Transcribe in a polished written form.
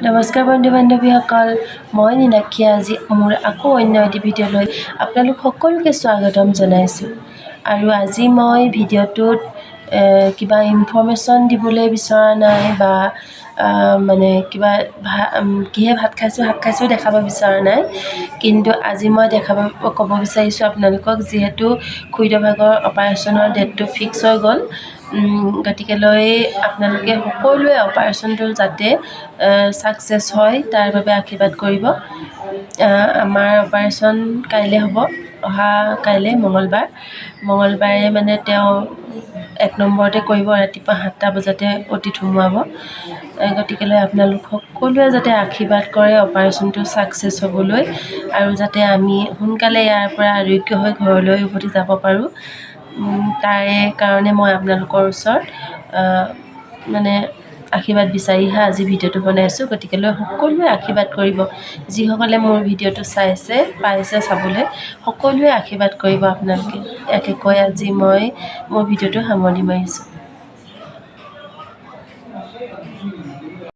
নমস্কাৰ বন্ধু বান্ধৱীসকল, মই মীনাক্ষীয়ে আজি মোৰ আকৌ অন্য এটি ভিডিঅ' লৈ আপোনালোক সকলোকে স্বাগতম জনাইছোঁ। আৰু আজি মই ভিডিঅ'টোত কিবা ইনফৰ্মেশ্যন দিবলৈ বিচৰা নাই বা মানে কিবা কিহে ভাত খাইছোঁ, শাক খাইছোঁ দেখাব বিচৰা নাই। কিন্তু আজি মই ক'ব বিচাৰিছোঁ আপোনালোকক, যিহেতু খুৰীদেউ ভাগৰ অপাৰেশ্যনৰ ডেটটো ফিক্স হৈ গ'ল, গতিকেলৈ আপোনালোকে সকলোৱে অপাৰেশ্যনটো যাতে ছাকচেছ হয় তাৰ বাবে আশীৰ্বাদ কৰিব। আমাৰ অপাৰেশ্যন কাইলৈ হ'ব, অহা কাইলৈ মঙলবাৰ। মঙলবাৰে মানে তেওঁ 1 নম্বৰতে কৰিব, ৰাতিপুৱা 7টা বজাতে অ'টিত সোমোৱাব। গতিকেলৈ আপোনালোক সকলোৱে যাতে আশীৰ্বাদ কৰে অপাৰেশ্যনটো ছাকচেছ হ'বলৈ আৰু যাতে আমি সোনকালে ইয়াৰ পৰা আৰোগ্য হৈ ঘৰলৈ উভতি যাব পাৰোঁ, তাৰে কাৰণে মই আপোনালোকৰ ওচৰত মানে আশীৰ্বাদ বিচাৰিহে আজি ভিডিঅ'টো বনাইছোঁ। গতিকেলৈ সকলোৱে আশীৰ্বাদ কৰিব, যিসকলে মোৰ ভিডিঅ'টো চাইছে, পাইছে চাবলৈ, সকলোৱে আশীৰ্বাদ কৰিব আপোনালোকে। ইয়াকে কৈ আজি মই মোৰ ভিডিঅ'টো সামৰণি মাৰিছোঁ।